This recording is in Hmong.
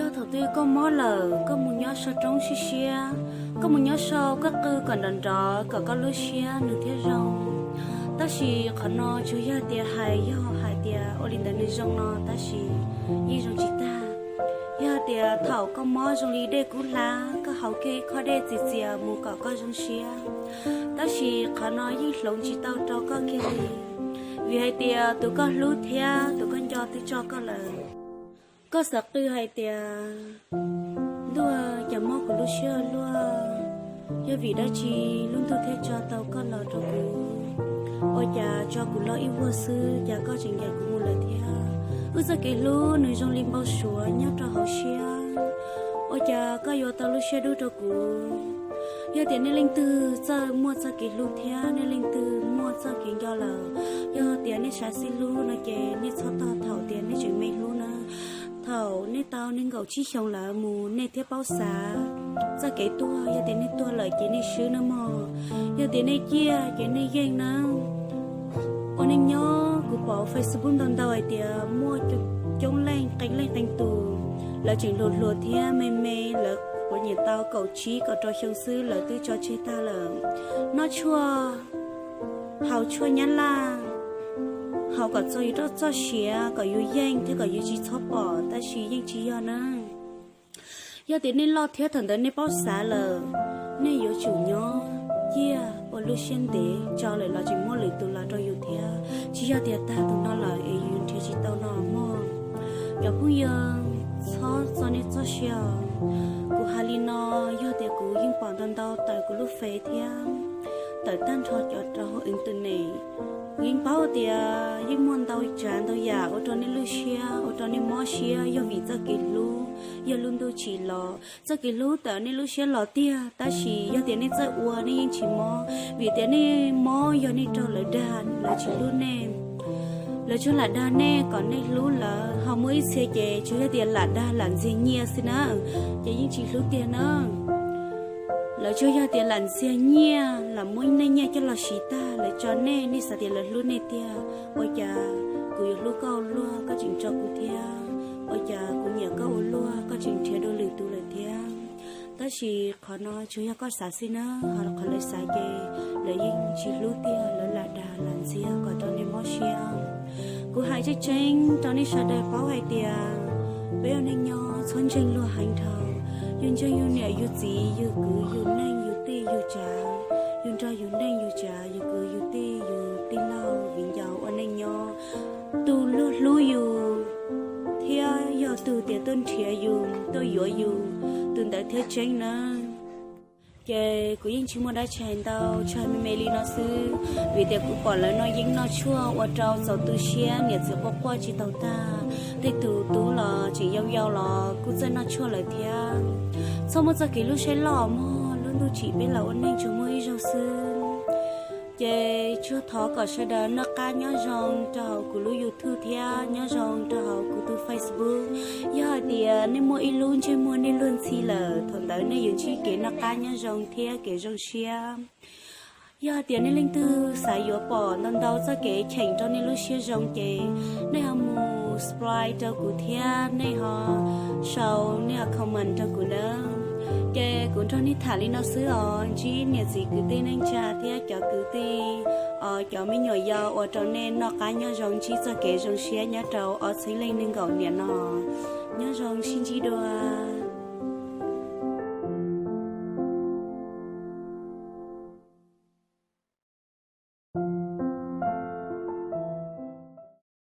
Yog thaum twg koj mob lawm, koj mus nyob saum roob siab siab, koj mus nyob saum koj qw kom nrov nrov kom koj lub siab nws thiaj zoo. Tab sis qhov no tsuas yog tias hais, yog hais tias ua li ntawd nws zoo no, tab sis yeej zoo tsis tag. Yog tias thaum koj mob zoo li dej kub hlav, koj haus kiag ib khob dej txias txias mus kom koj zoo siab, tab sis qhov no yeej hloov tsis tau rau koj kiag li. Vim hais tias tus koj hlub thiab tus koj nco twb tso koj lawm. Koj xav qw hais tias, ntuj, cas mob kuv lub siab luaj, yog vim dab tsi lub ntuj thiaj tso tau koj los rau kuv? Ua cas tso kuv los ib vuag xwb, cas koj tseem ncaim kuv mus lawm thiab? Wb txoj kev hlub nws zoo li npau suav nyob rau hauv siab, ua cas koj yuav tau lub siab dub rau kuv? Yog tias nej leej twg txawj muaj txoj kev hlub thiab nej leej twg muaj txoj kev nco lawm, yog tias nej xav sib hlub no ces nej txhob tos thaum tias nej tseem me hlub na. Thaum nej tau nees nkaum tsib xyoos lawm mus nej thiaj paub xav txoj kev tuag. Yog tias nej tuag lawm ces nej swb nawb mog. Yog tias nej ciaj ces nej yeej nawb. Ua neej nyob kuv pom Facebook ntau ntau hais tias muaj coob leej qee leej qee tus, lawv tseem hluas hluas thiab me me, lawv quav nyiam tau kaum tsib kaum rau xyoo xwb lawv twb tso tseg tag lawm. Noj tshuaj, haus tshuaj nyab laj, haus kom txog yus roj txoj siav kom yus yeej thiab kom yus tsis txhob pom, tab sis yeej tsis yog na. Yog tias nej loj thiab thaum ntawd nej paub xav lawm, nej yuav tsum nyob ciaj ua lub siab ntev, tso lawm los tseem muaj lwm tus los rau yus thiab, tsis yog tias tag tus no lawm es yus nrhiav tsis tau no mog. Cov phooj ywg, txhob txo nej txoj sia. Kuv hais li no, yog tias kuv yeej pom ntau ntau tawm kuv lub Face thiab tawm tag nrho cov rau hauv internet. Kuv yeej paub tias yeej muaj ntau tsav ntau yam ua rau nej lwj siab, ua rau nej mob siab, yog vim txoj kev hlub, yog lub ntuj tsim los. Txoj kev hlub tawm nej lub siab los tiag, tab sis yog tias nej txawj ua nej yeej tsis mob, vim tias nej mob yog nej raug lawv dag, lawv tsis hlub nej. Lawv tsuas lam dag nej kom nej hlub lawv, ho muaj ib txhia ces tsuas yog tias lam dag lam ntxias nyiaj xwb na, ces yeej tsis hlub tiag na. Lawv tsuas yog tias lam ntxias nyiaj, lam muab nej nyiaj coj los siv tag lawv tso nej, nej xav tias lawv hlub nej tiag. Ua cas kuv yuav hlub koj ua luaj koj tseem tso kuv thiab? Ua cas kuv nyiam koj ua luaj koj tseem nrhiav dua lwm tus lawm thiab? Tab sis qhov no tsuas yog koj xav xwb na, ho qhov lawv xav ces lawv yeej tsis hlub tiag, lawv lam dag lam ntxias kom rau nej mob siab. Kuv hais tseeb tseeb rau nej sawv daws paub hais tias peb ua neej nyob txhob ntseeg luag heev dhau. Yus ntseeg yus niam yus txiv, yus kwv yus neej, yus tij yus tsav, yus nrog yus neej yus tsav, yus kwv yus tij, yus tij laug viv ncaus ua neej nyob, tus luag hlub yus thiab yog tus tias tuaj nrhiav yus tuaj yuav yus, tus ntawd thiaj tseeb nawb. Ces kuv yeej tsis muaj dab tsi hais ntau, tsuas me me li no xwb, vim tias kuv pom lawv noj yeeb noj tshuaj ua rau txaus tu siab, niam txiv quaj quaj tsis tau tag, tej tus tub los tseem yau yau los kuj txawj noj tshuaj lawm thiab. Txhob muab txoj kev hlub saib loj mog, lub ntuj tsim peb los ua neej tsuas muaj ib zaug xwb. Ces tsuas thov kom sawv daws noj qab nyob zoo rau hauv kuv lub YouTube thiab nyob zoo rau hauv kuv tus Facebook. Yog hais tias nej muaj ib lub ntsej muag nej luag ntxhi lawm, thaum ntawd nej yuav ntsib kev noj qab nyob zoo thiab kev zoo siab. Yog hais tias nej leej twg xav yuav pom ntau ntau txoj kev cheem rau nej lub siab zoo ces nej ho mus subscribe rau kuv thiab nej ho sau nej ho comment rau kuv nawb. Ces kuv nrog nej tham li no xwb os, ntsib niam txiv kwv tij neej tsa thiab cov kwv tij, cov me nyuam yaus ua rau nej noj qab nyob zoo ntsib txoj kev zoo siab nyob rau ob txhiab leej nees nkaum niam no. Nyob zoo sib ntsib dua.